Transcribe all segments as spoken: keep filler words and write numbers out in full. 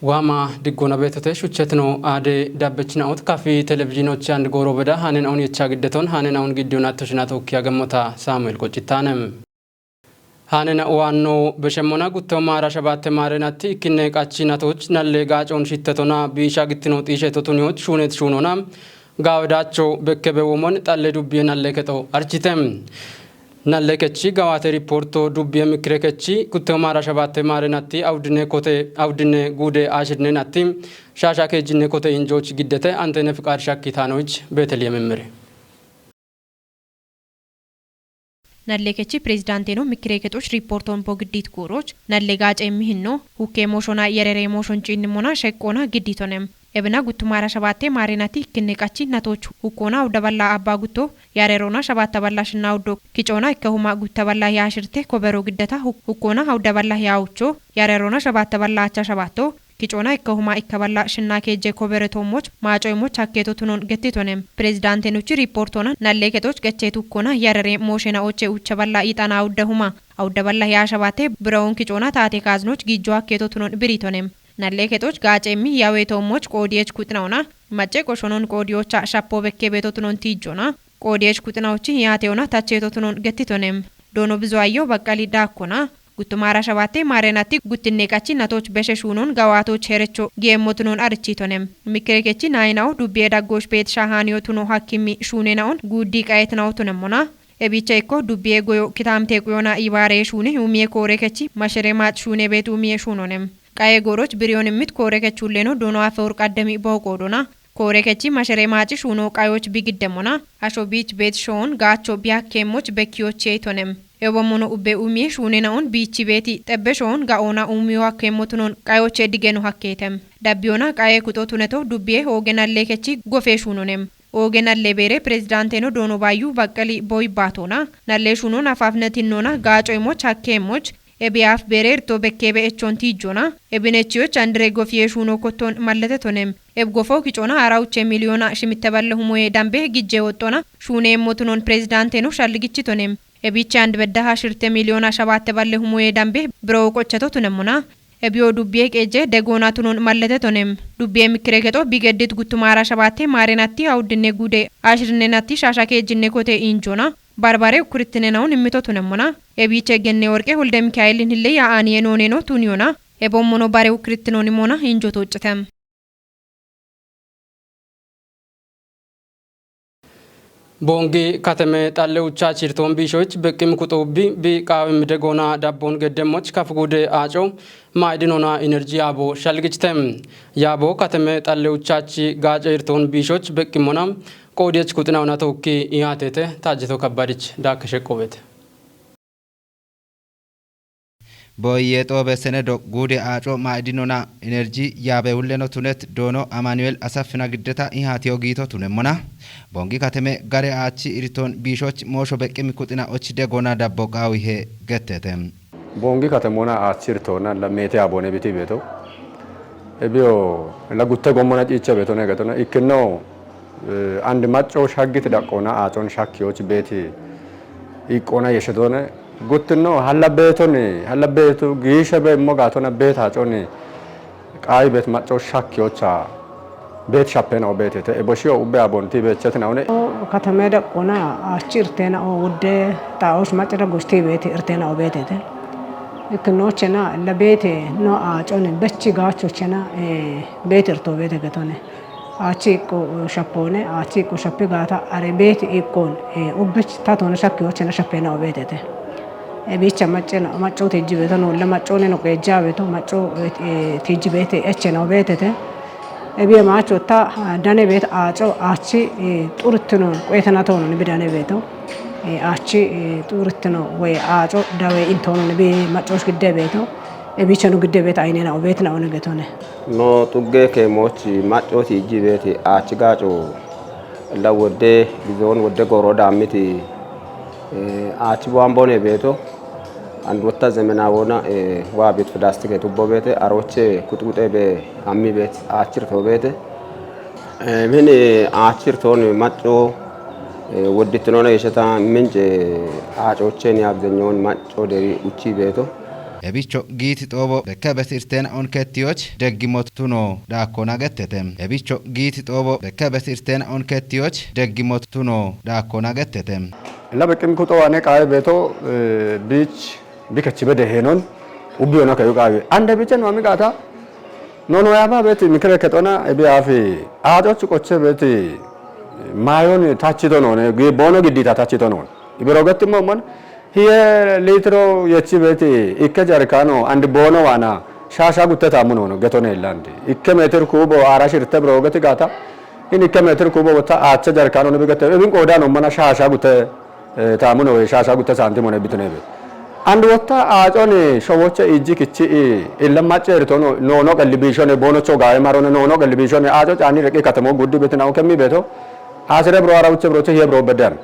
Waama diggoona beetote shuchetino aade dabbechinaut kafi televizhiinochi and gooro beda haanena un yecha giddeton haanena un giddiyon attoshina tokki agammota Saamu'eel Qoccitaane. Haanena uwaanno beshemmona gutto maara shabaatte maareenatti ikkinne qachi natoch nalle gaacoon shittetona biisha gittino xiishe totuniyoch shuunet shuunona gaawedacho bekkebe womon xalle dubbiye nalle kexo archite. Nalle kechi gawaate riporto dubbiye mikkire kechi gutto maara shabaatte maareenatti awudine kote awudine guude aashidinenatti shaasha keejjinne kote injooch giddete Antene Fiqaad Shakki Taanoich Beeteliyem Immiri. Nalle kechi pirezidaanteeno mikkire kexoch riporton bo giddit gooroch nalle gaace immihinno hukkee mooshona yerere mooshon ciinnimona sheqqoona gidditonem. Ebina guttumaara shabaatte maareenati ikkinne qachi natoch hukkoona awudda balla abba gutto yareroona shabaatta balla shinna awuddo kicoona ikkahuma gutta balla yaashirte kobero giddeta huk-, hukkoona awudda balla yaawucho yareroona shabaatta balla acha shabaatto kicoona ikkahuma ikka balla shinna keejje kobere toommoch maaco imoch hakkeeto tunon gettitonem. Pirezidaantenuchi riportoona nalle kexoch qecheetu ikkona yarere mooshena oche ucha balla yixana awudda huma awudda balla yaa shabaatte birawon kicoona taate kaazinoch giijjo hakkeeto tunon biritonem. Nalle kexoch gaaceemmi yawe toommoch qoodiyech kuxinaona macce qoshonon qoodiyocha shappo bekke beeto tunon tiijjona qoodiyech kuxinaochi yaateona tacheeto tunon gettitonem. Doono bizo ayyo baqqali daakkona guttumaara shabaatte maareenatti guttinne qachi natoch beshe shuunon gawaatoch herecho giyeemmo tunon arichitonem. Mikkire kechi naayinao dubbiye daggoosh beet shahaaniyo tuno hakkimmi shuunena'on guuddi qayetinao tunemmona. Ebiicha ikko dubbiye goyo kitaamte quyona yibaareye shuune umiye koore kechi mashere maac shuune beet umiye shuunonem. Qaye gooroch biriyon immit koore kechulleeno doono afe wor qaddemi boo qoodona. Koore kechi mashere maaci shuuno qayoch bigiddemona asho biich beet shoon gaacho biyakkeemmoch bekkiyocheytonem. Ewbommono ubbe umiye shuunena'on biichi beeti xebbe shoon ga'oona umiyo hakkeemmo tunon qayoche digeno hakkeetem. Dabbiyona qaye kuxo tuneto dubbiye ooge nalle kechi gofe shuunonem. Ooge nalle beere pirezidaanteeno doono baayyu baqqali boy baatoona nalle shuunon afaafnetinnoona gaaco imoch hakkeemmoch Ebiyaaf beereerto bekkeebe echoon tiijjoona. Ebinechiyoch andire gofiye shuuno kotton malletetonem. Eb gofo kicoona arauche miliyoona shimitte balle humoye dambe gijje woxxona shuuneemmo tunon pirezidaanteno shalligichitonem. Ebiche and beddaha shirte miliyoona shabaatte balle humoye dambe birowo qocheto tunemmona. Ebiyo dubbiye qeejje degoona tunon malletetonem. Dubbiye mikkire kexo bigeddit guttumaara shabaatte maarenatti awuddinne guude ashirinnenatti shaasha keejjinne kote injoona. Barbare ukkurittinenawun immito tunemmona. Ebiiche genne worqe wolde Mikaa'elin hille ya'aaniye nooneno tuniyona. Ebommono bare ukkurittinooni mona injo tooccitem. Boongi kateme xalle ucha chirtoon biishoch beqqim kuxuubbi bi qaawim degoona dabboon geddemmoch kaf guude aaco maa'idinoona enerji yaabo shalgichitem. Yaabo kateme xalle uchachi gaace irtoon biishoch beqqimmona qoodiyech kuxinawuna tookki iyaatete taajjito kabbadich daakke sheqqoobete. Boyye xoobe senedo guude aaco maa'idinona enerji yaabe hulleno tunet doono Amanuel Asaffina giddeta ihaatiyo giito tunemmona. Boongi kateme gare aachi iritoon biishoch moosho beqqimi kuxina och degoona dabbo qaawihe gettete. Boongi katemona aachi iritoona la meete aboone biti beeto. Ebiyo la gutte gommona ciicha beetone getona. Ikkinno, eh, and macco shaggit daqqoona aacon shakkiyoch beeti iqqoona yeshetoone. Guttinno halla beetoni, halla beetu giishe be immo gaatona beet aaconi qaayi beet macco shakkiyocha beet shappena o beetete. E boshiyo ubbe abonti beechetina une. Katame daqqoona aachi irteena o wudde xaa'och macca daggoch ti beeti irteena o beetete. Ikkinnochena la beete no aaconi bechi gaachochena, eh, beeti irto beete getone. Aachi iqqo shappoone, aachi iqqo shappi gaata are beeti iqqoon, eh, ubbich tatone shakkiyochena shappeena o beetete. Ebicha maccena, macco tijji beeto no, la maccone no qeejja beeto, macco, eh, tijji beete echena o beetete. Ebiye maacho ta, ah, dane beet aaco aachi, eh, xurittino qoyetena toono ni bi dane beeto. Eh, aachi, eh, xurittino woy aaco dawe intoono ni bi maccoos gidde beeto. Ebichanu gidde beet aynena o beetina one getone. No xugge keemoochi maccooti ijji beeti aachi gaaco la wodde gizoon wodde gooro daammiti, eh, aachi buwaan boone beeto. And wotta zemenaawoona, eh, waa beet pilaastike tubbo beete, arooche kuxuxe be ammi beet, aachirto beete. Eh, min, eh, aachirtoon macco, eh, wodditinoona yesheta mince aacoocheen yaabzenyoon macco deri uchi beeto. Ebicho giiti xoobo bekke beti irteena onkettiyoch deggimotuno dhaakkona gettete. Ebicho giiti xoobo bekke beti irteena onkettiyoch deggimotuno dhaakkona gettete. Illa beqqim kuxo waane qaawe beeto, eh, biich bikechi bede heenon ubbi ona kayu qaawe. Ande biche no ami gaata, no no yaaba beeti mikire kexona ebi afi aacoch qoche beeti maayon tachito noone, gi-, boono giddita tachito noone. Ibiro gettimmo man hiye litiro yechi beeti ikke jarkaano andi boono waana shaasha gutte taammu noono getone illandi. Ikke meetir kuubo aara shirte biro geti gaata, in ikke meetir kuubo wotta aache jarkaano ne bigette, ebin qooda no mana shaasha gutte, eh, taammu no we shaasha gutte saantimo ne bitine be. And wotta aacone showoche ijji kichi i illa macce eritono noono qalli biishone boonocho gaawe marone noono qalli biishone aaco caani reqi katamo guddi betina o kemmi beeto. Asire biro aara uche biro che hiye biro bedan.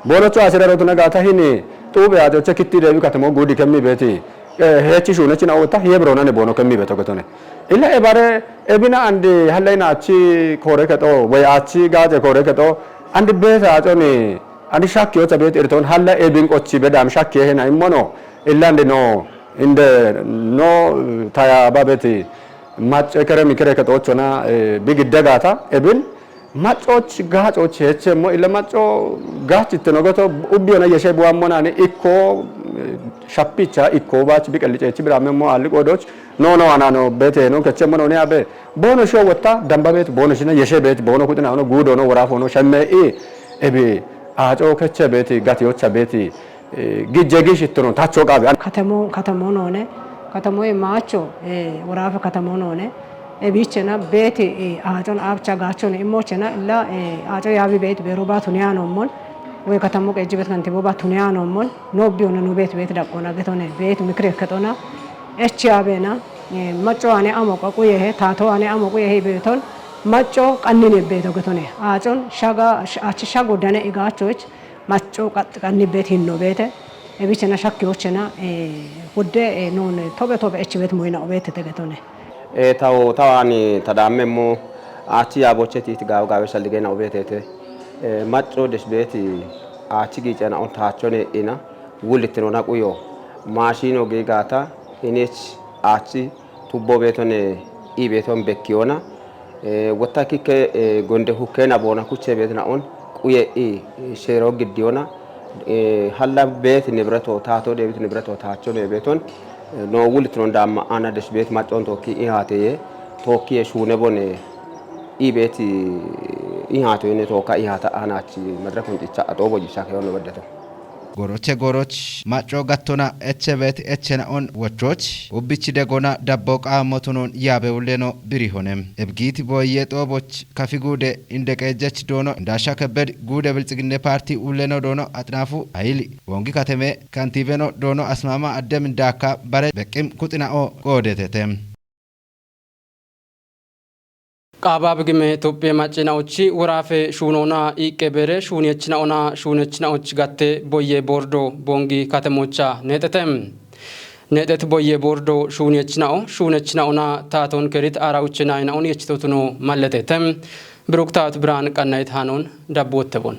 Boonocho asire rotuna gaata hini xuube aacoche kitti deebi katamo guddi kemmi beeti. Eh, hechi shune china wotta hiye biro nane boono kemmi beeto getone. Illa ebare ebina andi hallaina achi kore keto, we achi gaaje kore keto, andi beeta aaconi, andi shakki ocha beeti irton halla ebin qochi bedam shakki hena immono, illa andi no, inde no taya babeti, macce kere mikire ketochona, eh, bigidde gaata, ebin, maccoch gaacoch heche mo, illa macco gaachitte no goto, ubbi ona yeshe buwa monani ikko, eh, shappicha ikko baach biqelli ceechi biramme mo alli qoodoch, no no anano beete no keche mo no ne abe, boono sho wotta damba beet, boono shina yeshe beet, boono kuxina ono guudo no worafo no shemme i, ebi aaco keche beeti, gatiyocha beeti, eh, gijje giishittono tacho qaabe. Katamo, katamo noone, katamoye maacho, eh, woraafe katamo noone, ebiichena beeti, eh, aacon aabcha gaachone immoochena illa, eh, aaco yaabi beeti beero ba tuniya noommon, woy katamo qeejji beet kantibo ba tuniya noommon, no biyoona no beeti beeti daqqoona getone beeti mikire kexona, echi yaabeena, eh, macco ane amo qaquyehe, taato ane amo quyehe beeton, macco qannine beeto getone, aacon shaga, sh-, achi shago dane igaachoch, macco qat-, qanni beet hinno beete, ebichena shakkiyochena, eh, hudde, eh, noone tobe tobe echi beet moyina obeete tegetone. Eh, tawo, tawo ani tadaammemmo achi yaaboche tiiti gaawe gaawe shalligena obeetete. Eh, macco desh beeti achi giicena on taachone ina wulitino na quyo. Maashino giigaata inich achi tubbo beetone i beeton bekkiyona. Eh, wotta kikke, eh, gonde hukkena boona kuche beetina on quye i, eh, sheero giddiyona. Eh, halla beeti nibreto, taato deebit nibreto taacho ne beeton, eh, no wulitino daamma ana desh beet maccon tookki ihaateye, tookkiye shuune bone i beeti ihaatoyine tooka ihaata anachi madrakon cicha axoo bojicha keyono beddeto. Goroche goroch macco gattona eche beeti echena on wochoch, ubbichi degona dabbo qaamotunon yaabe ulleno birihone. Ebgiiti boyye xooboch kafi guude inde qeejjech doono indaasha kebbed guude bilxiginne paarti ulleno doono axinaafu ayili wongi kateme kantiibeno doono asmaama addem indaakka bare beqqim kuxina'o qoodetete. Qaaba bigime Itophiye maccinaochi woraafe shuunoona iiqqe beere shuuniyechina'ona shuunechina'och gatte boyye boordo boongi katemocha neexete. Neexet boyye boordo shuuniyechina'o shuunechina'ona taaton kerit aara uche naayina'on yechitotuno malletete. Biruktaawet Birhaan qannayit haanon dabbuwottebon.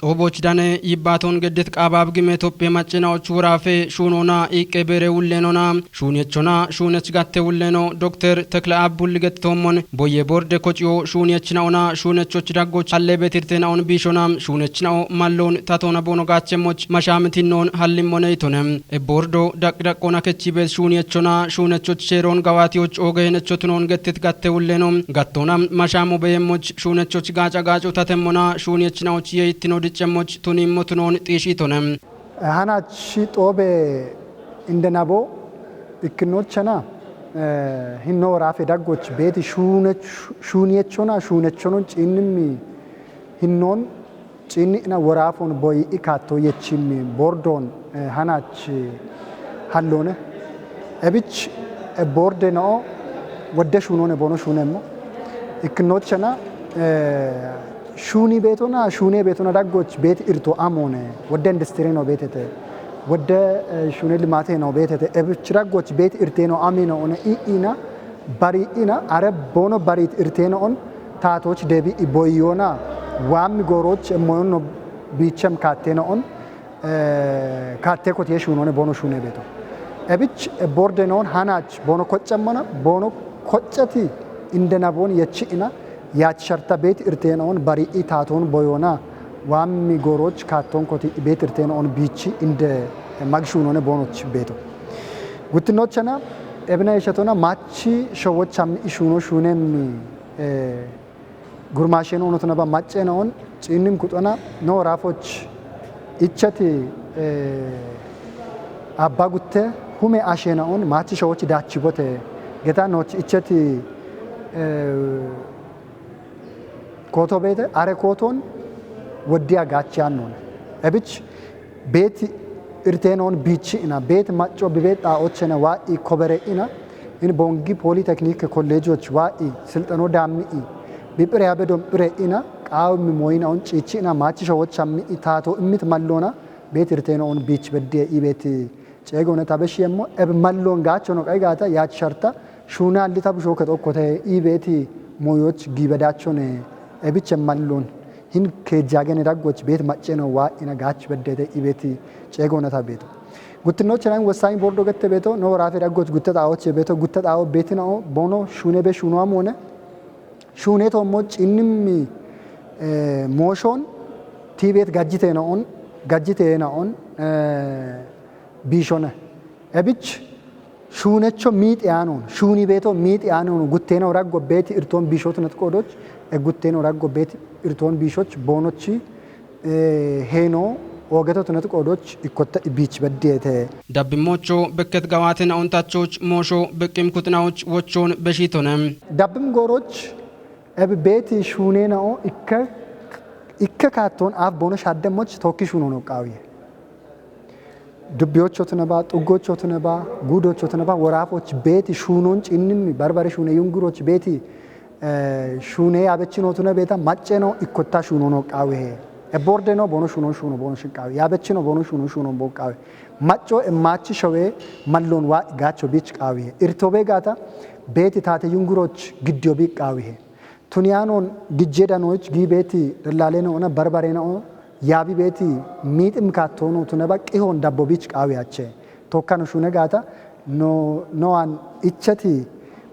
Xooboch dane yibbaaton geddit qaaba bigime Itophiye maccinaoch woraafe shuunoona iiqqe beere wulleenona shuuniyechona shuunech gatte wulleeno Dokter Tekle Ab Bulli gettitoommon boyye borde kociyo shuuniyechina'ona shuunechoch daggoch halle beetirteena'on biishona shuunechina'o malloon tatoona boono gaachemmoch mashaamitinnoon hallimmone yitone. Ebboordo daqdaqoona kechibeet shuuniyechona shuunechoch sheeroon gawaatiyoch oogehenechotunoon gettit gatte wulleeno gattoona mashaamo beyemmoch shuunechoch gaaca gaaco tatemmona shuuniyechina'och yeyittino diccemmoch tuniimmotunoon xiishiitone. Hanachi xoobe inde nabo ikkinnochena, eh, hinno woraafe daggoch beeti shuunech-, shuuniyechona shuunechonon ciinnimmi hinnoon ciinni'na woraafon boyi'i kaatto yechimmi bordoon, eh, hanachi halloone. Ebich, eh, borde no'o wodde shuunoone boono shuunemmo. Ikkinnochena, eh, shuuni beetona, shuune beetona daggoch beeti irto amoone. Wodde industire no beetete. Wodde, eh, shuune limaate no beetete. Ebich daggoch beeti irteeno amino one i'ina bari'ina are boono bariit irteeno on taatooch deebi'i boyyoona waammi goorooch emmoyonno Biichem kaattee na'on, eh, kaattee kotiye shuunoone boono shuune beeto. Ebich, eh, borde na'on hanaach boono koccemmona, boono kocceti inde naboon yechi ina, yaach sharta beeti irtee na'on bari'i taatoon boyoona, waammi gooroch kaattoon koti beeti irtee na'on biichi inde, eh, mag shuunoone boonoch beeto. Guttinoochana, ebina yeshatona maachi showoch hammi ishuuno shuunemmi, eh, gurmaasheen ono tunaba maccee na'on ciinnim kuxona no raafoch ichati, eh, abba gutte hume ashee na'on maachi showoch daachibote geta nooch ichati, eh, kooto beete are kootoon woddiya gaachi yaannoona. Ebich beeti irtee na'on biichi ina, beeti macco bibeexxaa ochena waa'i kobere ina, in boongi poolitekniike kolleejoch waa'i silxano daammi'i, biphire yabe dompire ina, qaawimmi mooyi na'on ciichi ina, maachi showoch hammi'i taatoo immit malloona, beeti irtee na'on biich beddiye ibeeti ceegoone tabeshi yemmo, eb malloon gaachono qai gaata, yaach sharta, shuuna allita bushoo kexokkote ibeeti mooyoch giibedaachone, ebich eb malloon hin keejjaagene daggoch beeti macceno waa'ina gaach beddeete ibeeti ceegoonata beeto. Guttinoochenan wossaany bordo gette beeto, no woraafe daggoch gutte xaawoche beeto, gutte xaawo beetina'o boono shuune be shuunowa moone, shuune toommo ciinnimmi, eh, mooshoon tiibeet gajjiteena'on, gajjiteena'on, eh, biishone. Ebich shuunecho miixi yaanoon, shuuni beeto miixi yaanoon, gutteena woraggo beeti irtoon biishoo tunat qoodoch, e gutteena woraggo beeti irtoon biishoch boonochi, eh, heeno oogeto tunat qoodoch ikkotta biich beddiyeete. Dabbimmocho bekket gawaate na'on tachoch moosho beqqim kuxinaoch wochoon beshitone. Dabbim gooroch eb beeti shuuneena'o ikke, ikke kaattoon aaf boono shaaddemmoch tookki shuunoon oqqaawiye. Dubbiyochotunaba, xuggochotunaba, guudochotunaba, woraafoch beeti shuunoon ciinnimmi, barbare shuune yunguroch beeti, eh, shuune yaabechinotuna beeta, macceno ikkotta shuunoon oqqaawihe. E bordeno boono shuunoon shuuno boono shiqqaawi. Yaabechino boono shuunoon shuunoon booqqaawi. Macco e maachi showee malloon waa gaacho biich qaawihe. Irtobe gaata beeti taate yunguroch giddiyo biiqqaawihe. Tuniyaanoon gijjee danoyich giibeeti dallaaleena'ona barbareena'o yaabi beeti miixim kaattoonu tunaba qihoon dabbo biich qaawiyache. Tokkano shuune gaata no, no'an ichati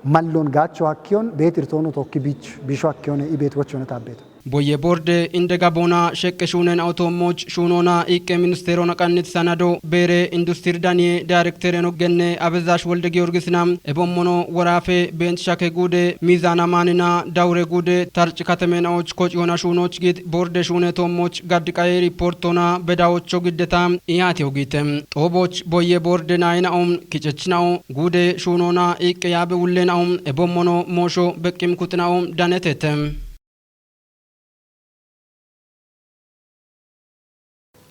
malloon gaacho hakkiyon beeti irtoonu tokki biich, biisho hakkiyone ibeeti wochone taabbeeto. Boye borde inde gaboona sheqqe shuunen awutoommoch shuunoona iqqe ministeerona qannit sanado beere industir daniye daayirekteereno genne Abezash Wolde Giyorgisna ebommono woraafe beent shake guude miizaana maanina dawure guude tarci katemenaoch koc yoona shuunoch git borde shuune toommoch gaddi qaye riportoona bedawocho giddeta iyaati hogiite. Xooboch boye borde naayina'o kicechina'o guude shuunoona iqqe yaabe wullena'o ebommono moosho beqqim kuxina'o danetete.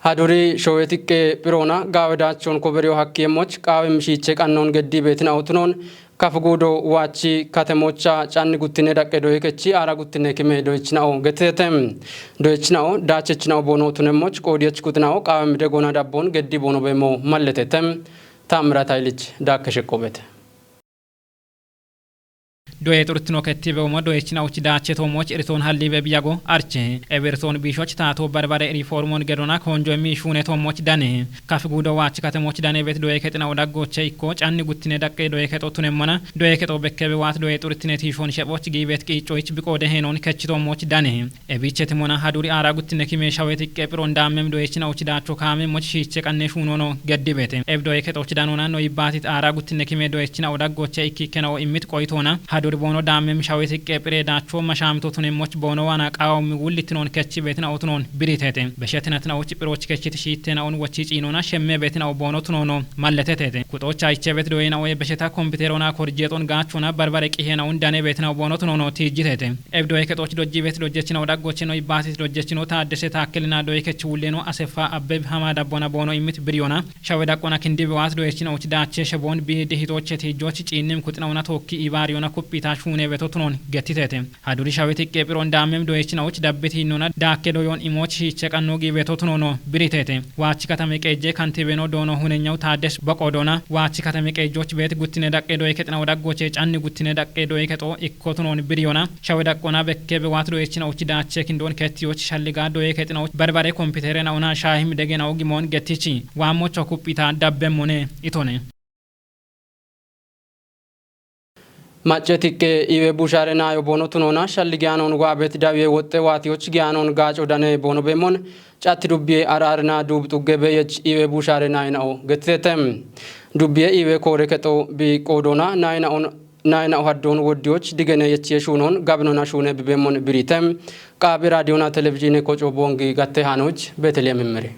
Haduri showetiqqe phiroona gaawe daachon koberiyo hakkiyemoch qaawe mishiiche qannoon geddi beetina'o tunoon kafu guudo waachi katemocha canni guttine daqqe doyikechi aara guttine kime doyichina'o getete. Doyichina'o daachechina'o boono tunemmoch qoodiyech kuxina'o qaawe mide goona dabboon geddi boono beemo malletete. Taammirat Hayilich daakke sheqqoobete. Doye xurtino kettibe umo doyechina uchi daache toomoch iritoon hallibe biyago arche. Ebe iritoon biishoch taato barbare riformon gedona konjo mi shuune toomoch dane. Kaf guudo waach katemoch dane bet doye kexina odaggoche ikko canni guttine daqqe doye kexo tunemmona. Doye kexo bekkebe waat doye xurtine tiishon shephoch giibet qiiccoyich biqoode henon kechitoomoch dane. Ebicheti mona haduri aara guttine kime shaweti qephiron daammem doyechina uchi daacho kaame moch shiiche qanne shuunono geddibete. Eb doye kexoch danona no ibbaatit aara guttine kime doyechina odaggoche ikkikkena o immit qoyitoona. Haduri boono daammem shaweti qephire daacho mashaamito tunemmoch boono waana qaawommi wullittinoon kechi beetina otunoon biritete. Beshetinatina uchi phiroch kechiti shiittena on wochi ciinona shemme beetina o boono tunoono malletetete. Kuxocha ichebet doyena oye besheta kompiterona korjeexon gaachona barbare qihena un dane beetina o boono tunoono tiijjitete. Eb doye kexoch dojji bet dojjechino daggochino ibbaatit dojjechino Taaddese Taakkelinna doye kech wulleno Aseffa Abbeb hama dabbona boono immit biriyona. Shawe daqqona kindi biwaat doyechino uchi daache sheboon bi dihitooche tiijjooch ciinnim kuxinauna tookki ibaariyona kuphi Tash hune beto tunon gettitete. Haduri shaweti qepiron dammem doyechina uch dabbiti nona dakke doyon imoch hiche qanno gi beto tunono biritete. Wachi katame qejje kantibeno dono hunenyaw taddesh baqo dona. Wachi katame qejjoch bet guttine daqqe doye ketna odaggoche canni guttine daqqe doye keto ikko tunon biriyona. Shawe daqqona bekke be wat doyechina uch dache kindon kettiyoch shalliga doye ketna uch barbare kompitere na una shahim degena ogimon gettichi. Wa mocho kuppita dabbemone itone. Macce tiqqe iwe bushare nayo bono tunona shalli giyanon gwabet dawiye woxxe watiyoch giyanon gaco dane bono bemon catti dubbiye ararina dub xugge beyech iwe bushare nayina'o gettitetem. Dubbiye iwe kore kexo bi qodona nayina'on nayina'o haddon woddiyoch digene yechiye shunon gabinona shune bibemon biritem. Qaabi radiyona televizhine koco bongi gatte hanoch Beteliye mimmiri.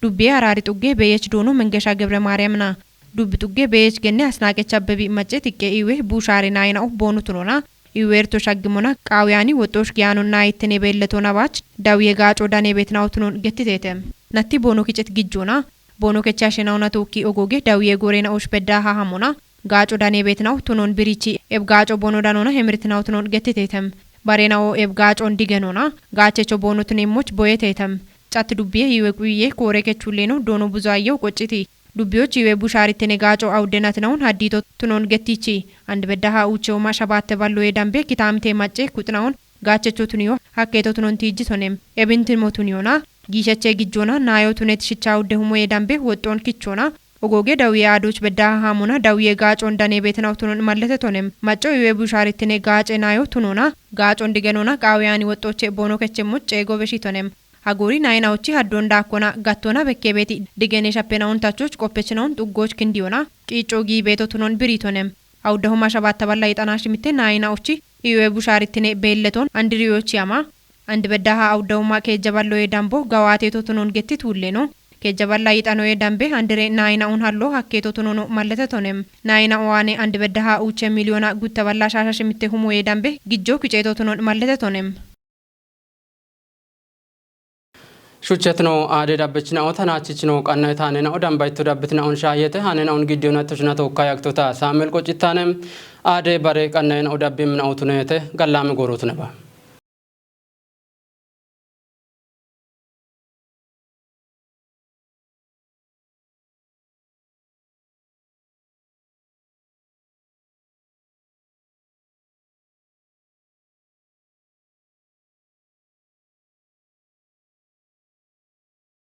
Dubbiye Harari Xugge Beyech Doono Mengesha Gebre Maariyamna. Dubbi Xugge Beyech Genne Asnaaqech Abbebi Macce Tiqqe Iwe Buushaare Naayina'o Boonu Tunona, Iweerto Shaggimona, Qaawiyani Woxxoosh Giyaanonna Ittene Beelletona Baach, Dawiye Gaaco Dane Beetinaw Tunon Gettiteete. Natti Boono Kicet Gijjoona, Boono Kecha Shenawna Tookki Ogooge, Dawiye Goreena Osh Bedda Hahamona, Gaaco Dane Beetinaw Tunon Birichi, Eb Gaaco Boono Danona Hemirtinaw Tunon Gettiteetem. Barena'o Eb Gaacon Digenona, Gaachecho Boono Tunemmoch Boyeteetem. Catti dubbiye hiwe quyiye koore kechulleeno doono buzaayyew qocciti. Dubbiyoch hiwe bushaarittine gaaco awuddenatinawun haddiito tunon gettichi. Andi beddaha uucheoma shabaatte balloye dambe kitaamite macce kuxinawun gaachecho tuniyo hakkeeto tunon tiijjitonem. Ebintimo tuniyona giisheche gijjoona naayo tunet shicha awudde humoye dambe woxxoon kichoona. Ogooge dawiye aadoch beddaha haamona dawiye gaacon dane beetinaw tunon mallete tonem. Macco hiwe bushaarittine gaace naayo tunona gaacon digenona qaawiyaani woxxoche boono kechemmoch ceego beshitonem. Hagoori nayina'ochi haddon daakkona gattona bekkeebeeti digene shappena'on tachoch qoppechina'on xuggooch kindiyona qiicco gii beeto tunon biriitonem. Awuddahoma shabaatta balla yixana shimitte nayina'ochi iwe bushaarittine beelleton andiriyochi ama. Andi beddaha awuddahoma keejja balloye dambo gawaateeto tunon getti tuulleeno. Keejja balla yixanoye dambe andire nayina'on hallo hakkeeto tunono mallete tonem. Nayina'o aane andi beddaha uuche miliyona gutta balla shaasha shimitte humoye dambe gijjo kiceeto tunon mallete tonem. Shuchetino aade dabbechina'o tanaachichino qanna itaanena'o dambayitto dabbitinaon shaayete haanena'on giddiyona toshina tookka yagtota Saamuel Qoccittaane aade bare qannayena'o dabbimina'o tuneyete gallaame goorotuneba.